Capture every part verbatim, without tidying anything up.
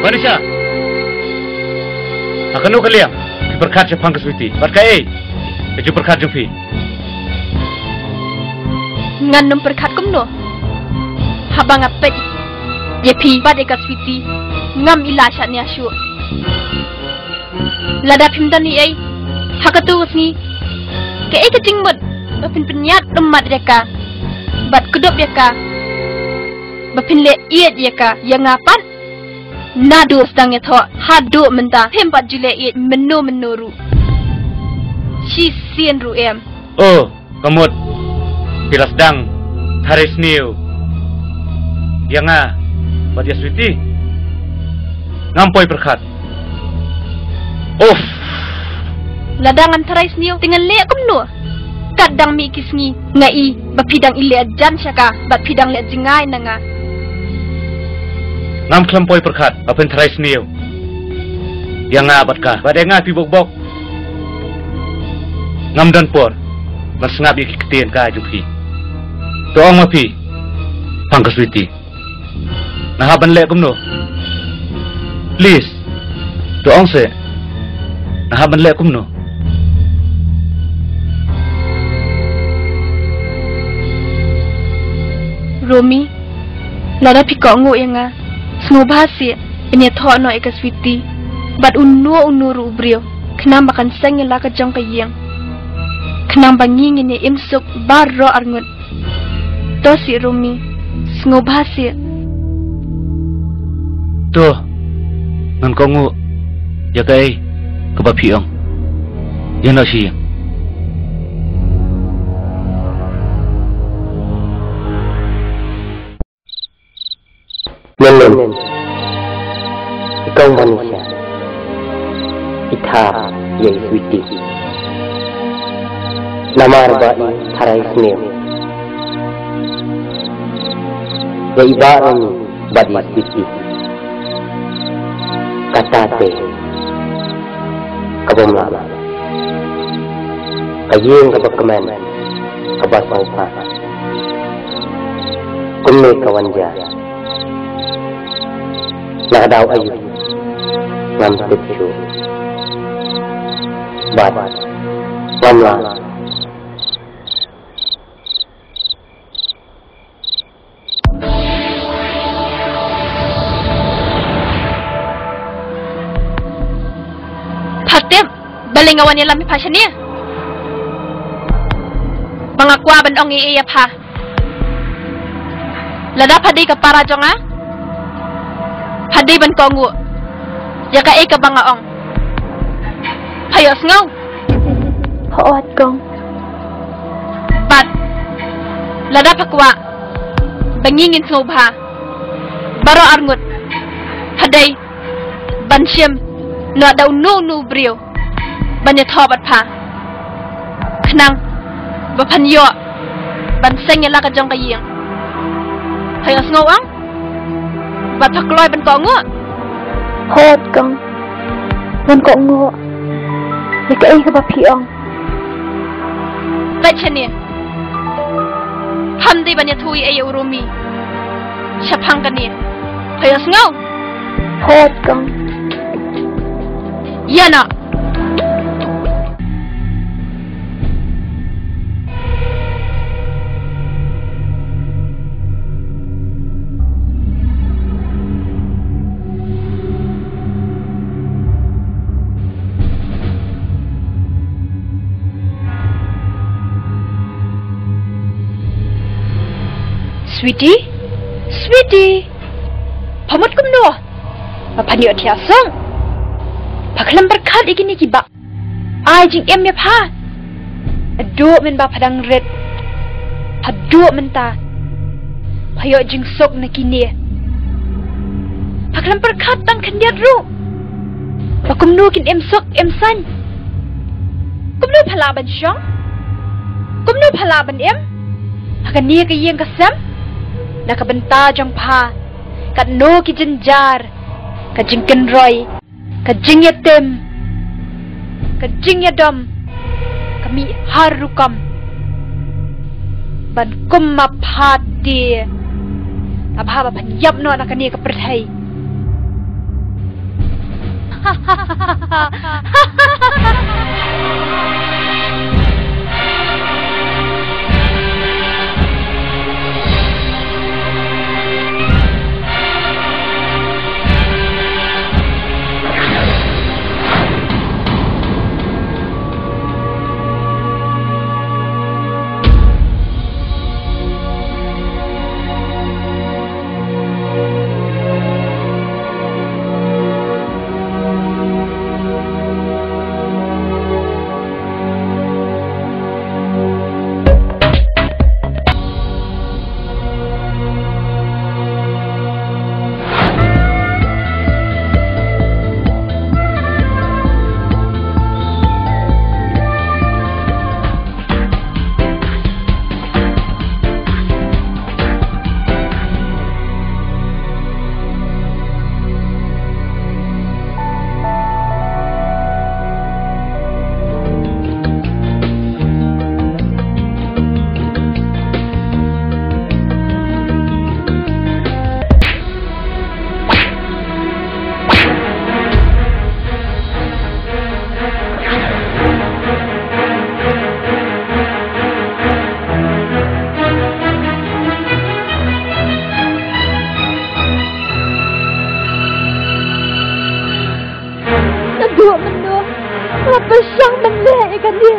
Anisha, ha kano ka liang phi pyrkhat shaphang ka Sweety? Bad kaei ka jingpyrkhat jong phi? Ngan nym pyrkhat kumno haba nga peit ïa phi bad ïa ka Sweety? Ngam ïa lah shaniah shuh. Lada phim don ei ei ha kato ka sngi, kaei ka jingmut ba phin pynïaid ummat ïa ka bad kdup ïa ka, ba phin leh ïeit ïa ka? Ïa nga pat, naduh sdang ïathoh haduh mynta phim pat ju leh ïeit mynno mynno ruh, shisien ruh em. Oh, ka mut phi la sdang tharai sniew ïa nga bad ïa Sweety? Ngam poi pyrkhat. Uff. Lada ngan tharai sniew te ngan leh kumno? Kat dang mih ki sngi nga i ba phi dang ïaleh jan sha ka bad phi dang leh jngai na nga. Ngam khlem poi pyrkhat ba phin tharai sniew ïa nga bad ka. Bad ïa nga phi bok bok. Ngam don por ban sngap ïa ki ktien ka jong phi. To ong ma phi, pang ka Sweety, nga hap ban leh kumno? Please, to ong se, nga hap ban leh kumno? Romi, lada phi kohnguh ïa nga, sngewbha seh ban ïathoh noh ïa ka Sweety bad uno uno ruh u briew, khnang ba kan seng ïa la ka jong ka ïing, khnang ba ngi ngin ïa im suk baroh arngut. To seh Romi, sngewbha seh. To, ngan kohnguh ïa kaei kaba phi ong. Ïa noh sha ïing. Mynnin i kong Manisha i thap ïa i Sweety. Namar ba i tharai sniew ïa i Bah Romi bad i Sweety. Kata te ka bym lah. Ka ïing kaba kmen, kaba sngewbha, kumne ka wan jia. Na ka daw aïu ngam tip shuh. Bad ngam lah. Pha tip balei nga wan ïalam ïa pha shane? Ba nga kwah ban ong ei ei ïa pha. Lada pha dei ka para jong nga, pha dei ban kohnguh ïa kaei kaba nga ong. Pha ïohsngew? Hooid kong. Bad lada pha kwah ba ngi ngin sngewbha baroh arngut, pha dei ban shim noh da uno uno u briew ban ïathoh bad pha, khnang ba phan ïoh ban seng ïa la ka jong ka ïing. Pha ïohsngew ong? Bad pha kloi ban kohnguh? Hooid kong, ngan kohnguh ïa kaei kaba phi ong. Peit shane, pham dei ban ïathuh ei ei ïa u Romi shaphang kane. Pha ïohsngew? Hooid kong. Ïa noh. Sweety, Sweety, pha mut kumno? Ba phan ïoh thiah song? Pha khlem pyrkhat ïa kine kiba ai jingim ïa pha. Haduh mynba pha dang rit, haduh mynta pha ïoh jingsuk na kine. Pha khlem pyrkhat tang khyndiat ruh ba kumno kin im suk im saiñ. Kumno pha lah ban shong? Kumno pha lah ban im ha kane ka ïing ka sem? Na ka bynta jong pha, katno ki jynjar, ka jingkynroi, ka jingïatem, ka jingïadom, ka mih har rukom. Ban kum ma pha te, la bha ba phan ïap noh na kane ka pyrthei. Naduh mynno nga pyrshang ban leh ïa kane.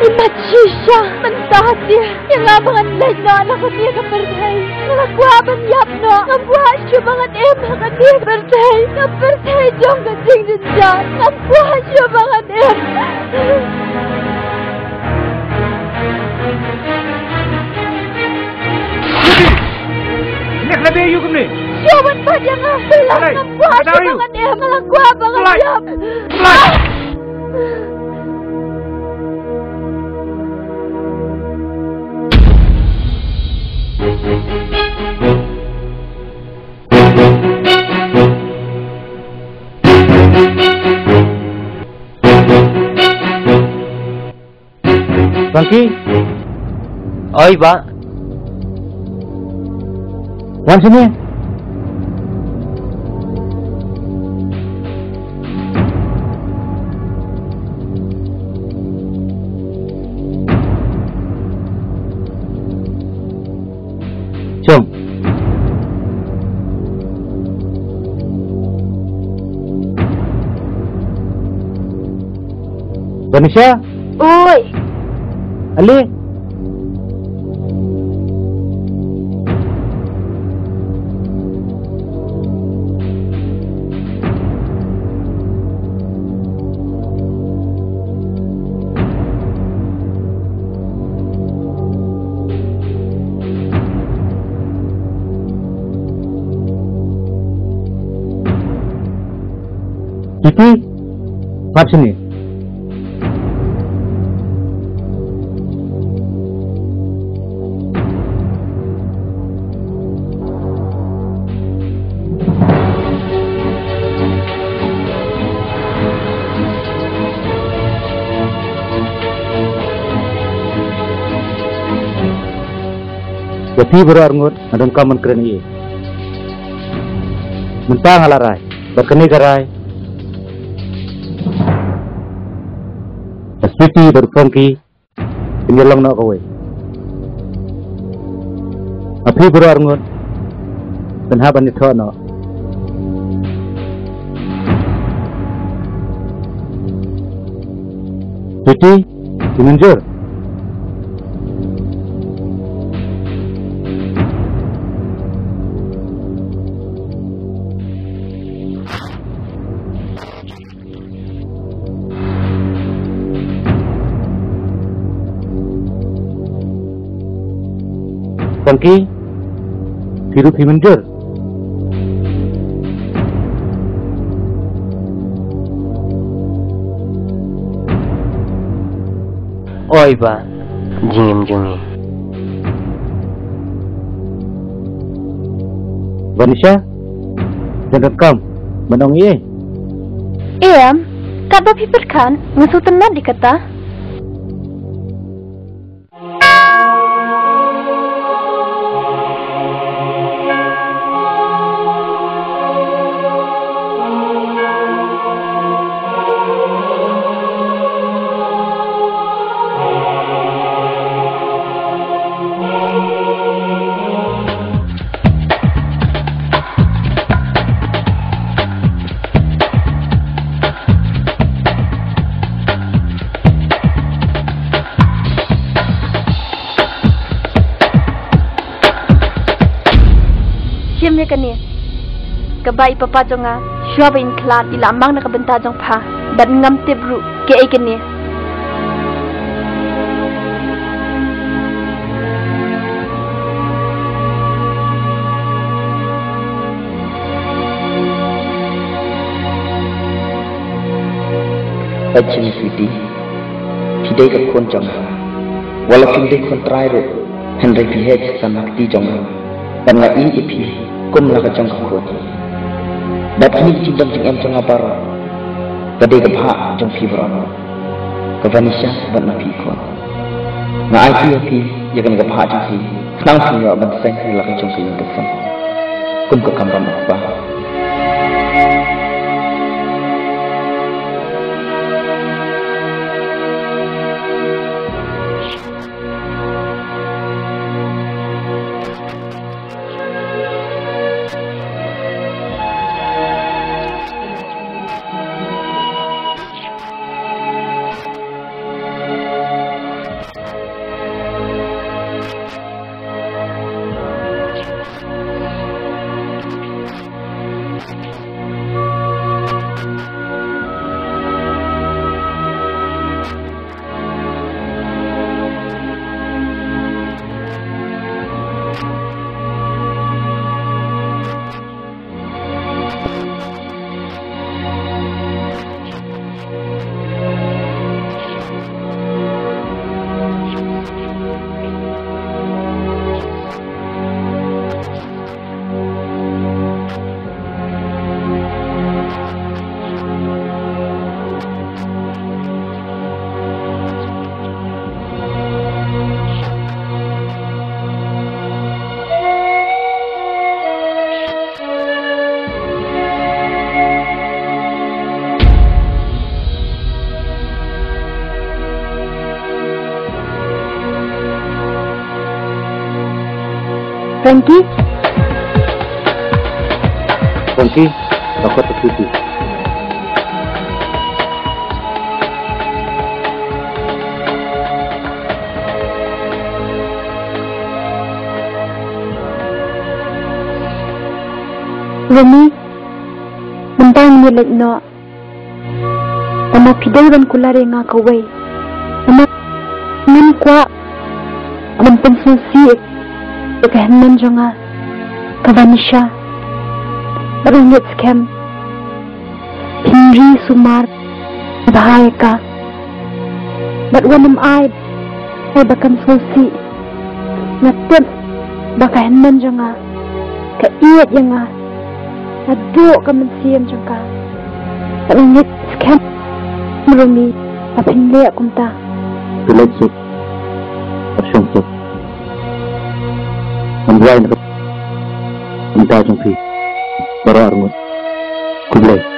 Imat shisha mynta te ïa nga ba ngan leit noh na kane ka pyrthei. Nga la kwah ban ïap noh. Ngam kwah shuh ba ngan im ha kane ka pyrthei. Ka pyrthei jong ka jingjynjar. Ngam kwah shuh ba ngan im. Leh lade ïa kumne. Shuh ban bat ïa nga. Balei? Ngam kwah shuh ba ngan im. Nga la kwah ba ngan ïap. Balei? Frankie? Oi, Bah. Wan sini. Shong. Vanisha? Oi. Ale. Titi, pat sini. Ïa phi baroh arngut nga donkam ban kren ïa. Mynta nga la rai bad kane ka rai, ka Sweety bad u Frankie kin ïalong noh kawei. Ïa phi baroh arngut phin hap ban ïathoh noh. Sweety, phi mynjur? Frankie, phi ruh phi mynjur? Oi Bah, jingim jong ngi. Vanisha, phi donkam ban ong ei? Em, katba phi pyrkhat, nga sngewtynnat ïa kata. Tim ïa kane. Kaba i papa jong nga, shuwa ba in khlad, i la mang na ka bynta jong pha, bad ngam tip ruh kaei kane. Ai, Jimmy sweetie, phi dei ka khun jong nga. Wat la phim dei khun trai ruh, hynrei phi heh san ha kti jong nga. Bad nga ïeit ïa phi kum na ka jong ka khun. Bad kine ki jingdon jingem jong nga baroh, ka dei ka bhah jong phi baroh. Ka Vanisha bad ma phi khun. Nga aiti ïa phi ïa kane ka bhah jong phi, khnang phin ïoh ban seng ïa la ka jong ka ïing ka sem kum ka kamram u kpa. Frankie? Frankie, ka khot ka Kitty. Romi, mynta ngin ïa leit noh. Namar phi dei ban kular ïa nga kawei. Namar ngam kwah ban pynsngewsih ïa ka hynmen jong nga, ka Vanisha. Bad nga ngeit skhem phin ri sumar bha ïa ka. Bad wat nym ai, ai ba kan sngewsih. Nga tip ba ka hynmen jong nga ka ïeit ïa nga naduh ka mynsiem jong ka. Bad nga ngeit skhem, Romi, ba phin leh kumta. Phi leit suk, phi shong suk. Ngan duwai na ka bynta jong phi baroh arngut. Khublei.